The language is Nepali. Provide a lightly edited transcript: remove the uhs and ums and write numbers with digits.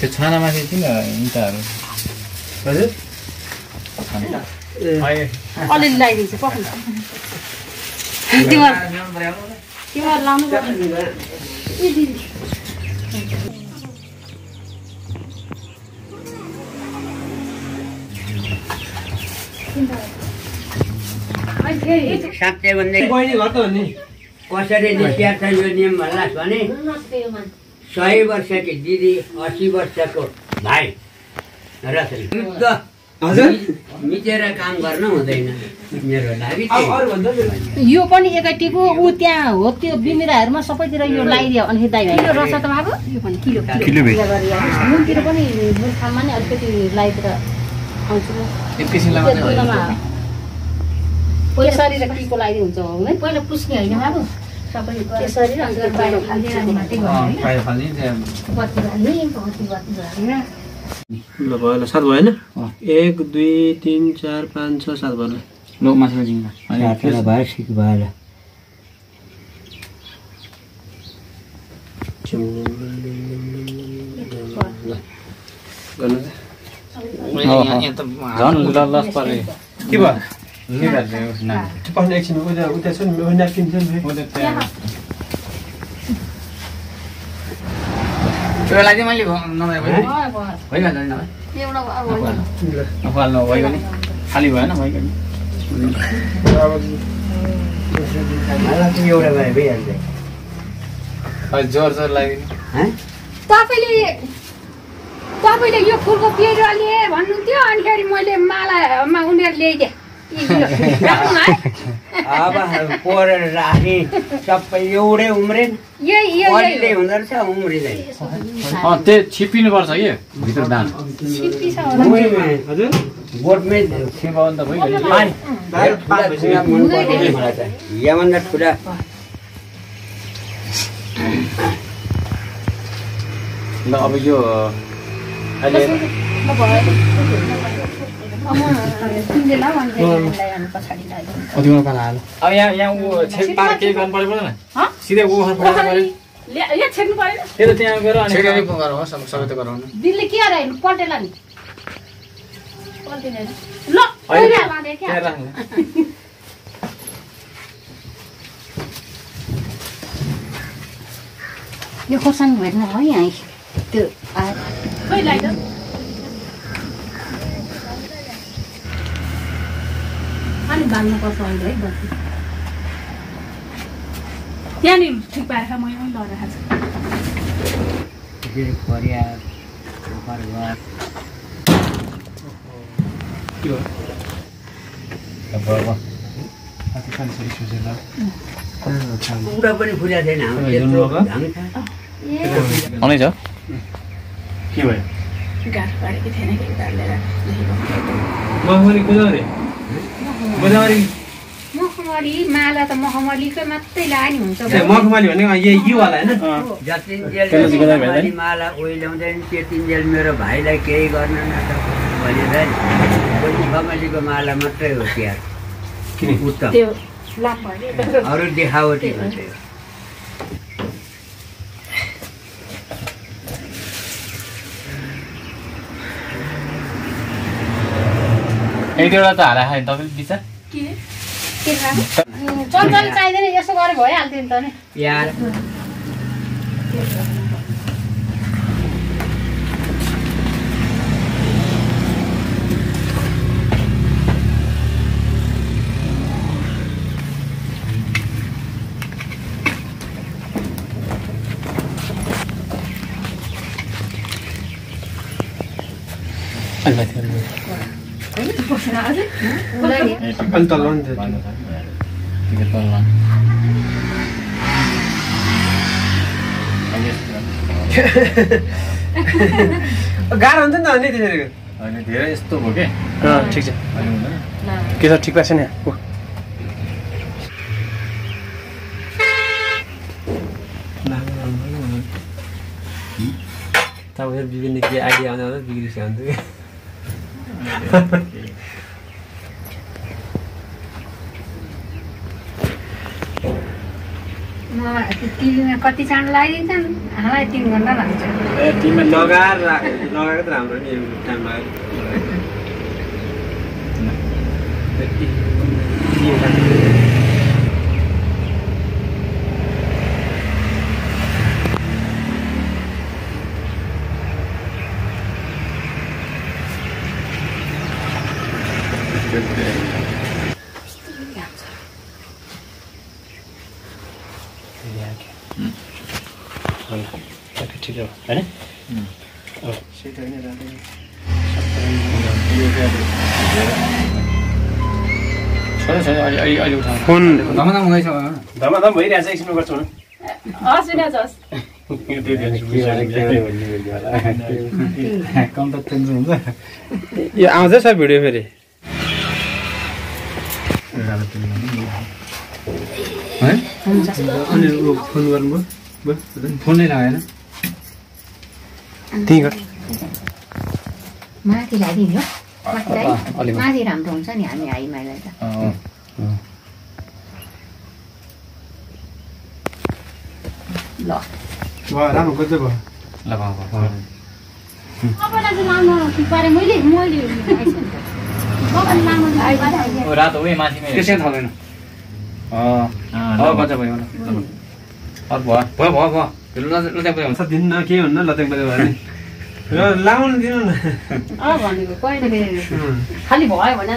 त्यो छानामाथि किन इँटाहरू हजुर अलिअलि लगाइदिन्छु पक्नु तिमीहरू लाउनु साँच्चै भन्दै कसरी निस्किया छ यो नियम भन्लास् भने 100 वर्षकी दिदी 80 वर्षको भाइ रतन युद्ध मिचेर काम गर्न हुँदैन मेरो लागि यो पनि एकैटिको ऊ त्यहाँ हो त्यो बिमिराहरूमा सबैतिर यो लगाइदियो अनि दाइ भाइ यो रस त भएको यो पनि किलो नुनतिर पनि मुर्खामा नि अलिकति लगाइदिएर आउँछु केसरी र टीको लगाइदियो हुन्छ है पहिला पुस्ने होइन बाबु सबै केसरी र ल भयो ल 7 भयो हैन 1 2 3 4 5 6 7 भयो ल माछा जिङ्गा अनि भाइ सिक भयो गर्नु यहाँ त झन् लस परे के भयो पाउने एकछिन उता छ नि न्यापकिन छ नि त्यो लागि मैले नभए भइहाल्छ नि अब भयो नि खाली भएन भयो नि एउटा भए भइहाल्छ जोर जोर लाग्यो तपाईले यो फुलको पेरो लिए भन्नुहुन्थ्यो अनि मैले मालामा उनीहरू ल्याइदिए अब पोरेर राखे सबै एउटै उम्रेन कहिले हुँदो रहेछ उम्रिँदैन त्यो छिप्पिनु पर्छ कि भित्र दान हजुर बोटमै छिपाउ त यहाँभन्दा ठुला ल अब यो अब यहाँ ऊ छेक पार केही गर्नु पर्यो पर्दैन सिधै ओखर फटाउनु पर्यो त्यही त त्यहाँ गएर अनि सबै त गराउनु दिल्ली के आइरहनु पल्टेला नि ल यो खोर्सानी भेट्नु है यहाँ त्यो अनि बाल्नुपर्छ अहिले है बत्ती त्यहाँनिर ठिक पारेर मैले लगाइरहेको पुरा पनि फुल्या छैन आउनै छ के भयो गाह्रो पारेको थिएन कि उतारले मखमली माला त मखमलीकै मात्रै लाने हुन्छ मखमली भनेको यो वाला हैन जतिन्जेल माला ओइल्याउँदैन त्यतिन्जेल मेरो भाइलाई केही गर्न नसक्छ भनेर मखमलीको माला मात्रै हो तिहार उत्तम अरू देखावटी मात्रै हो एक दुईवटा त हारा खायो तपाईँले बिचा चन्चल चाहिँदैन यसो गरे भइहाल्थ्यो नि त नि यार गाह्रो हुन्छ नि त अनि त्यसरी होइन धेरै यस्तो भयो के ठिक छ के छ ठिक लाग्छ नि तपाईँ बिग्रिने के आइडिया आउँदा बिग्रिस हुन्छ टिभीमा कति चाँडो लगाइदिन्छन् हामीलाई 3 घन्टा लाग्छ टिममा लगाएको त राम्रो नि टाइम लाग्यो ठिक हो हैन फोन धमाधम हुँदैछ धमाधम भइरहेछ एकछिन गर्छौ न कम त टेन्सन हुन्छ यो आउँछ सर भिडियो फेरि अनि फोन गर्नुभयो फोनै लगाएन त्यही गर माथि लगाइदिनु माथि राम्रो हुन्छ नि हामी हाइमालाई त ल राम्रो गर्दै भयो ल तपाईँलाई चाहिँ लाउनु ठिक पारेँ मैले रातो उयो माथि त्यसै थाल्दैन गजा भयो भयो दिन्न के हुन्न लत्याङ बजे भयो नि लाउनु दिनु न भनेको कहिले खालि भयो भने